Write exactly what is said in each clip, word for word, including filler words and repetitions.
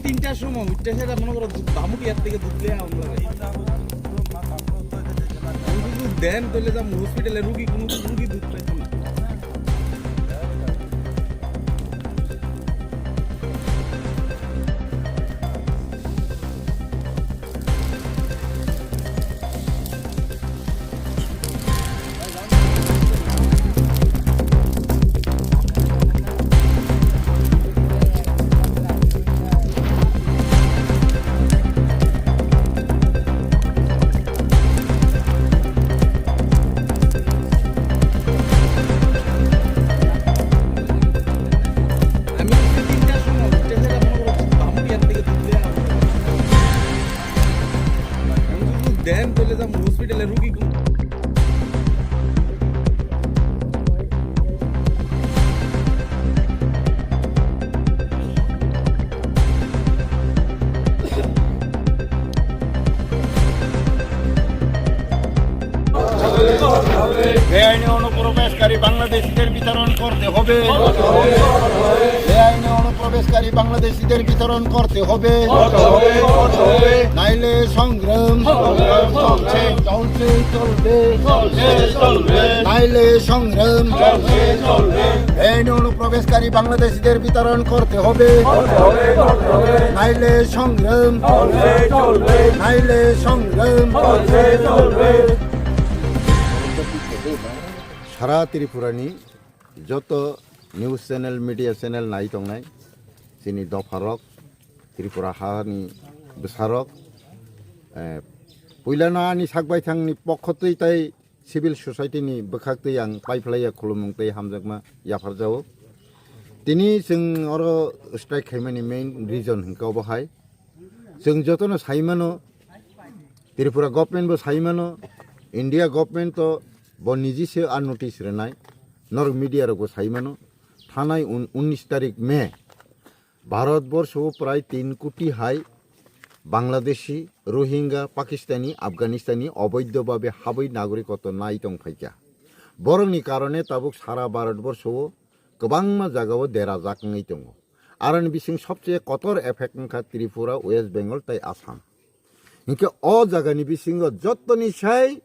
তিনটার সময় উঠতে সেটা মনে করো, দামুটি এর থেকে দুধ দেওয়া আমরা। দেন তাহলে যাবো হসপিটালে, রুগী কোনো রুগী দুধ পাইতো না। আমি তিনটার সময় উঠতে সেটা মনে করো, দামুটি এর থেকে দুধ দেওয়া আমরা। দেন তাহলে যাবো হসপিটালে, রুগী কোনো বেআইনি অনুপ্রবেশকারী বাংলাদেশিদের বিতরণ করতে হবে। বেআইনি অনুপ্রবেশকারী বাংলাদেশিদের বিতরণ করতে হবে। নাইলে সংগ্রাম চলছে, চলবে। নাইলে সংগ্রাম চলবে। বেআইনি অনুপ্রবেশকারী বাংলাদেশিদের বিতরণ করতে হবে। নাইলে সংগ্রাম নাইলে সংগ্রাম। Sara Tripurani joto news channel, media channel nai tongnai chini dopharok, Tripura hani bwsarok, eh, puilano ani sakbaithangni pokhotwi tai civil society ni bwkhaktwi ang paiphlaiya khulumung tei hamjakma yapharjao. Tini chwng oro strike khaimani main reason hwnkhe obo hai. Chwng jotono saimano, Tripura government bo saimano, India government to bo niji se a notice rwnai, norok media rok bo saimano, thanai un-, unnish tarik May, Bharat borsho o prai tin koti hai Bangladeshi, Rohingya, Pakistani, Afghanistani oboidho babe habwi nagorikotw nai tong phaikha. Borokni karone tabuk sara Bharat borsho o kwbangma jagao derajak wngwi tongo. Aroni bising sobcheye kotor effect wngkha Tripura, West Bengal tei Assam. Hinkhe o jagani bisingo jottoni sai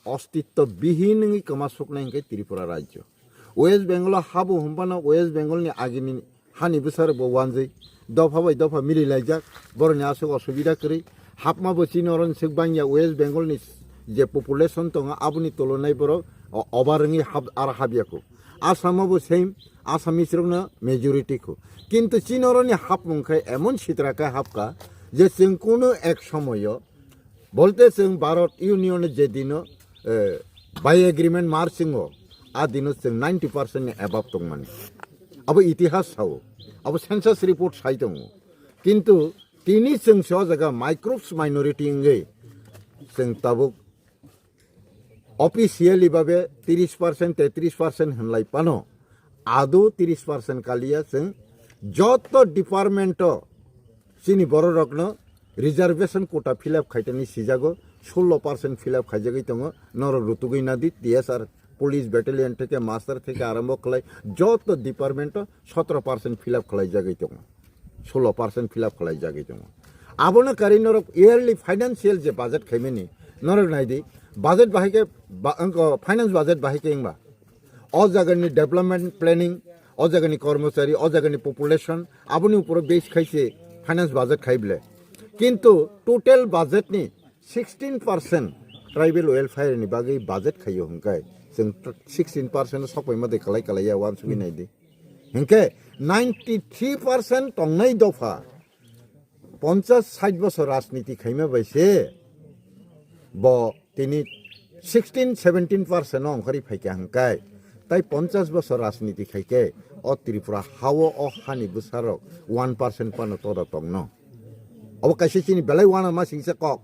ostitto bihin wngwi kwma suknai hinkhe Tripura rajyo. West Bengal o habo hwnphano West Bengal ni agini hani bwsarok bo wanjwi dopha bai dopha mili laijak, borokni aswk osubida kwrwi. Hapma bo chini oro swk bangya, West Bengal ni je population tongo aboni tulonai borok o-, obar wngwi hap-, aro hapya kho. Assam o bo same, Assamese rokno majority kho. Kintu chini oroni hapmung khe emon sitra khe hapka je chwng kunu ek somoyo, bolte chwng Bharat Union je dino, eh, by agreement marchingo, a dino chwng ninety percent ni above tongmani. Abo itihas sao, abo census report sai tongo. Kintu tini chwng se o jaga microbes minority wngwi chwng tabuk officially babe tris percent, tetris percent hwnlai pano, ado tris percent kaliya chwng joto department o chini bororokno reservation quota fill up khaitani sijago, sullo percent fill up khaijagwi tongo, norok rutugwi nadi, T S R, police battalion theke, master theke arombo khlai joto department o sotro percent fill up khlaijagwi tongo. Sullo percent fill up khlai jagwi tongo. Abono karwi norok yearly financial je budget khaimani, norok naidi, budget bahai khe ba-, wngkha finance budget bahai khe wngba. O jagani development planning, o jagani kormochari, o jagani population, aboni uporo base khaise finance budget khai bole. Kintu total budget ni sixteen percent tribal welfare ni bagwi budget khaio hwnkhe, chwng sixteen percent sokpaima de kalai kalai ya, uansugwi naidi. Hinkhe ninety three percent tongnai dopha, ponchas sait bosor rajniti khaima bai se bo tini sixteen seventeen percent no ongkhorwi phaikha hwnkhe, tai ponchas bosor rajniti khaikhe o Tripura hao o hani bwsarok one percent phano toda tongno. Obo kaisa chini belai uanama singsa kok.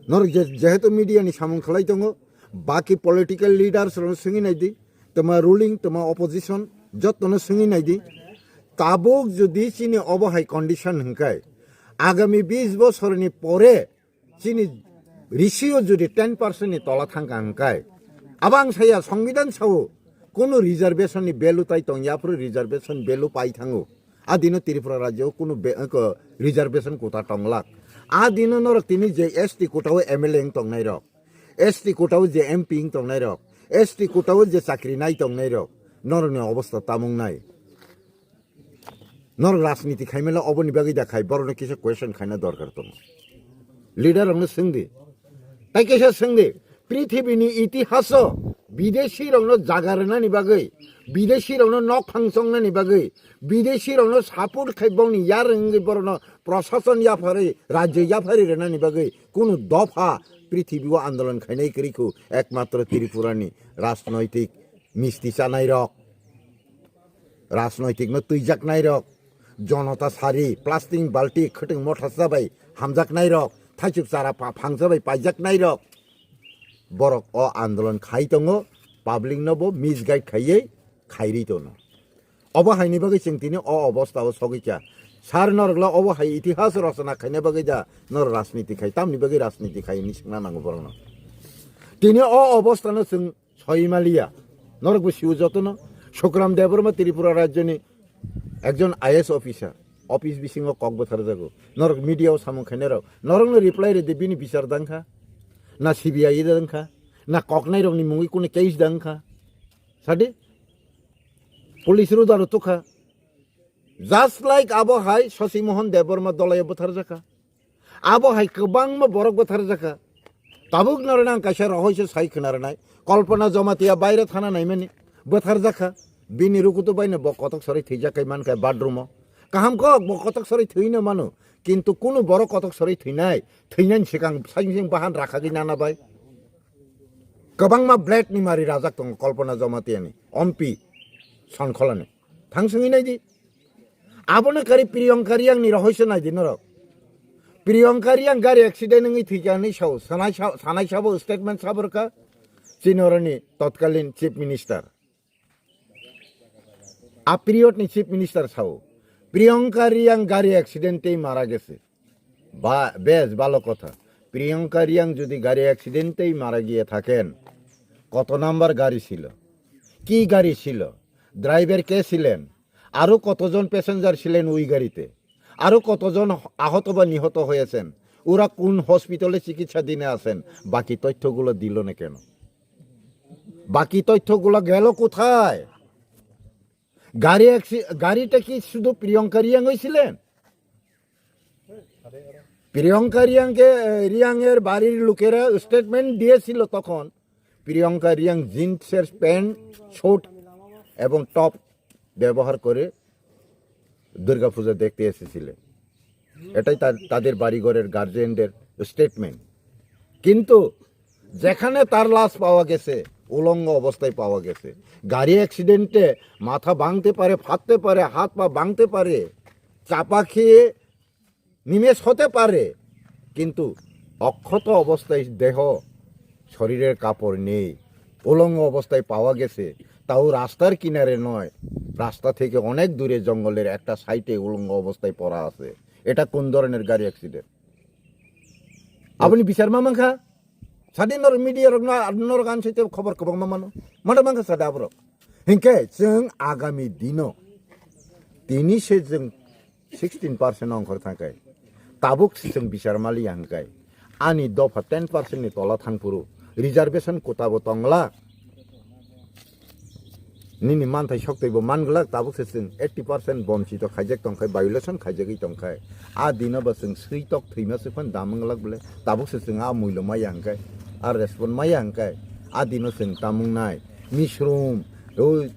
Norok je, jehetu media ni samung khlai tongo, baki political leaders rokno swngwi naidi, toma ruling, toma opposition, jottono swngwi naidi. Tabuk jodi chini obo hai condition hwnkhe, agami bis bosorni pore chini ratio jodi ten percent ni tola thangkha hwnkhe, abo ang saya, Songbidan sao, kono reservation ni value tai tongya, aphuru reservation value pai thango. A dino Tripura rajyo kunu be-, ko, reservation quota tonglak. A dino norok tini je S T quota o M L A wng tongnai rok, S T quota o je M P wng tongnai rok, S T quota o je chakri nai tongnai rok, norokni obostha tamung nai. Norok rajniti khaimela oboni bagwi da khai, borokno kisa question khaina dorkar tongo. Leader rokno swngdi. Tai kaisa swngdi, prithibini itihaso bideshirokno jaga rwnani bagwi, bideshirokno nok phangsongnani bagwi, bideshirokno support khai bongni yar wngwi borokno prosason yapharwi, rajyo yapharwi rwnani bagwi kunu dopha prithibio andolon khainai kwrwi khu, ekmatro Tripurani rajnoitik misti chanairok, rajnoitikno twijaknairok, jonota sari, plastic balti, khwtwng mothasa bai hamjaknairok, thaichuk chara pa-, phangsa bai paijaknairok, borok o andolon khai tongo, public no bo misguide khaiwi khairwi tono. Obo haini bagwi chwng tini o obostha o sogwi kha. Sir, norokla obo hai itihas rachana khaina bagwi da norok rajniti khai, tamni bagwi rajniti khai hinwi swngna nango borokno. Tini o obostha no chwng soi maliya. Norok bo sio jotono. Sukram Debbarma Tripura rajyoni ekjon I A S officer, office bisingo kok bwtharjago. Norok media o samung khainai rok, norokno reply rwdi, bini bichar dangkha, na C B I dangkha, na koknai rokni mungwi kunu case dangkha. Sadi, police rudaro tukha. Just like abo hai Shashi Mohan Debbarma dolaio bwtharjakha. Abo hai kwbangma borok bwtharjakha. Tabuk norok ang kaisa rohoiso sai khna rwnai. Kalpana Jamatia baire thana naimani bwtharjakha. Bini rukutu baino bo kotok soroi thwijak kai mankha bathroom o. Kaham kok bo kotok soroi thwino mano. Kintu kunu borok kotok soroi thwinai, thwinani swkang saising bahan rakhagwi nana bai. Kwbangma blade ni mari rajak tongo Kalpana Jamatiani, ompi Sonkholani. Thang swngwi naidi. Abono kari Priyanka Riyang ni rohoiso naidi norok. Priyanka Riyang gari accident wngwi thwikha hinwi sao, sanai sao, sanai sabo statement sabo rwkha. Chini oroni totkalin Chief Minister. A period ni Chief Minister sao, Priyanka Riyang gari accident tei mara gese. Ba, বেশ ভালো কথা। প্রিয়ঙ্কা রিয়াং যদি গাড়ি অ্যাক্সিডেন্টেই মারা গিয়ে থাকেন, কত নাম্বার গাড়ি ছিল, কি গাড়ি ছিল, ড্রাইভার কে ছিলেন, আরও কতজন প্যাসেঞ্জার ছিলেন ওই গাড়িতে, আরও কতজন আহত বা নিহত হয়েছেন, ওরা কোন হসপিটালে চিকিৎসাধীনে আছেন, বাকি তথ্যগুলো দিল না কেন? বাকি তথ্যগুলো গেল কোথায়? গাড়ি অ্যাক্সি-, গাড়িটা কি শুধু প্রিয়ঙ্কা রিয়াং হয়েছিলেন? প্রিয়ঙ্কা রিয়াংকে, এ, রিয়াং এর বাড়ির লোকেরা স্টেটমেন্ট দিয়েছিল তখন, প্রিয়ঙ্কা রিয়াং জিন্সের প্যান্ট, শর্ট এবং টপ ব্যবহার করে দুর্গাপূজা দেখতে এসেছিলেন। এটাই তার, তাদের বাড়িঘরের গার্জিয়ানদের স্টেটমেন্ট। কিন্তু যেখানে তার লাশ পাওয়া গেছে, উলঙ্গ অবস্থায় পাওয়া গেছে। গাড়ি অ্যাক্সিডেন্টে মাথা ভাঙতে পারে, ফাটতে পারে, হাত পা ভাঙতে পারে, চাপা খেয়ে নিমেষ হতে পারে, কিন্তু অক্ষত অবস্থায় দেহ, শরীরের কাপড় নেই, উলঙ্গ অবস্থায় পাওয়া গেছে, তাও রাস্তার কিনারে নয়, রাস্তা থেকে অনেক দূরে জঙ্গলের একটা সাইডে উলঙ্গ অবস্থায় পড়া আছে। এটা কোন ধরনের গাড়ি accident? Aboni bisar ma mankha? Sadi norok media rok no, norok ani site khobor kwbangma mano. Mano mankha sadi aborok. Hinkhe chwng agami dino tini se chwng sixteen percent ongkhor thangkhe, tabuk se chwng bisar maliya hinkhe, ani dopha ten percent ni tola thangphuru reservation quota bo tongla. Nini manthai soktwi bo manglak, tabuk se chwng eighty percent bomchito khaijak tongkhai, violation khaijagwi tongkhai. A dino bo chwng switok thwima se phano da manglak bole, tabuk se chwng a muilo maya hinkhe, a respond maya hinkhe, a dino chwng tamung nai. Misrum, o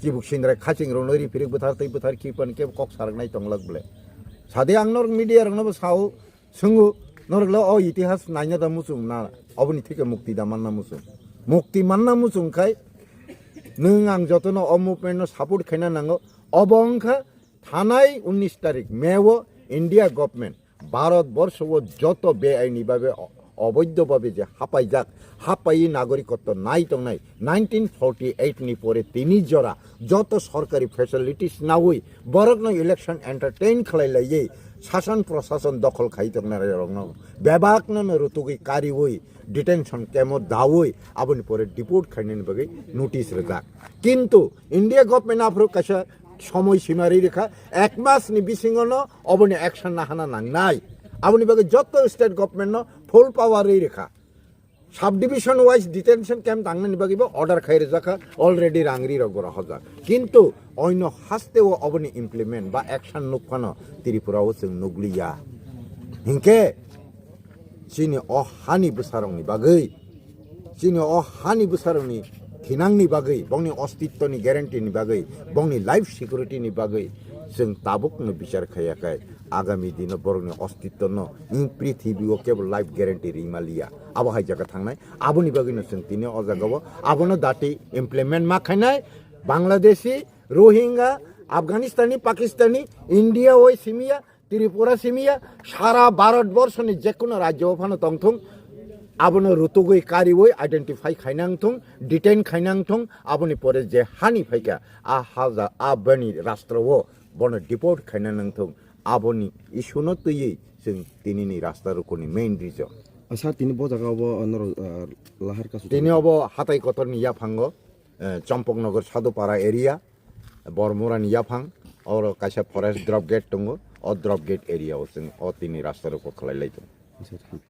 chibuk sindrai khaching rokno ri phirik bwthar tei bwthar khipan khe kok saraknai tonglak bole. Sadi ang norok media rokno bo sao, Swngo, norokle o itihas naina da muchung na, oboni thike mukti da manna muchung. Mukti manna muchung khai, nwng ang jotono o movement no support khaina nango. Obo wngkha thanai unnish tarik May o India government, Bharat borsho o joto beaini babe, o-, oboidho babe je hapaijak, hapai nagorikotto nai tongnai nineteen forty eight ni pore tini jora joto sorkari facilities naui borokno election entertain khlai laiwi sasan prosason dokhol khai tongnai rokno bebakno no rutugwi kariui detention camp o daui aboni pore deport khainani bagwi notice rwjak. Kintu India government aphuru kaisa Somoi sima rwi rikha, ek mas ni bisingo no oboni action nahana nangnai. Aboni bagwi jotto state government no full power rwi rikha. Sub division wise detention camp tangnani bagwi bo order khai rwjakha, already rang ri rok bo rohorjak. Kintu oino haste o oboni implement ba action nukphano Tripura o chwng nukliya. Hinkhe chini o hani bwsarokni bagwi, chini o hani bwsarokni thinangni bagwi, bongni ostitwni guarantee ni bagwi, bongni life security ni bagwi chwng tabukno bichar khaiya khe agami dino borokni ostitwno in prithibi o kebo life guarantee rima liya. Abo hai jaga thangnai, aboni bagwino chwng tini o jaga o abono dati implement ma khainai. Bangladeshi, Rohingya, Afghanistani, Pakistani, India o simiya, Tripura simiya, sara Bharat borso ni jekunu rajyo o phano tongthung, abono rutugwi kariwi identify khainang thung, detain khainang thung, aboni pore je hani phaikha, a haja, a bani rastro o bono deport khaina nang thung, aboni issue no twiwi chwng tini ni rasta rukuni main reason. Asa tini bo jaga obo, uh, norok, uh, lahar kasu tini obo hatai kotor ni yaphango, eh, Champaknagar Sadhupara area, Bormura ni yaphang, oro kaisa forest drop gate tongo, o drop gate area o chwng o tini rasta ruko khlai lai tongo. Asa,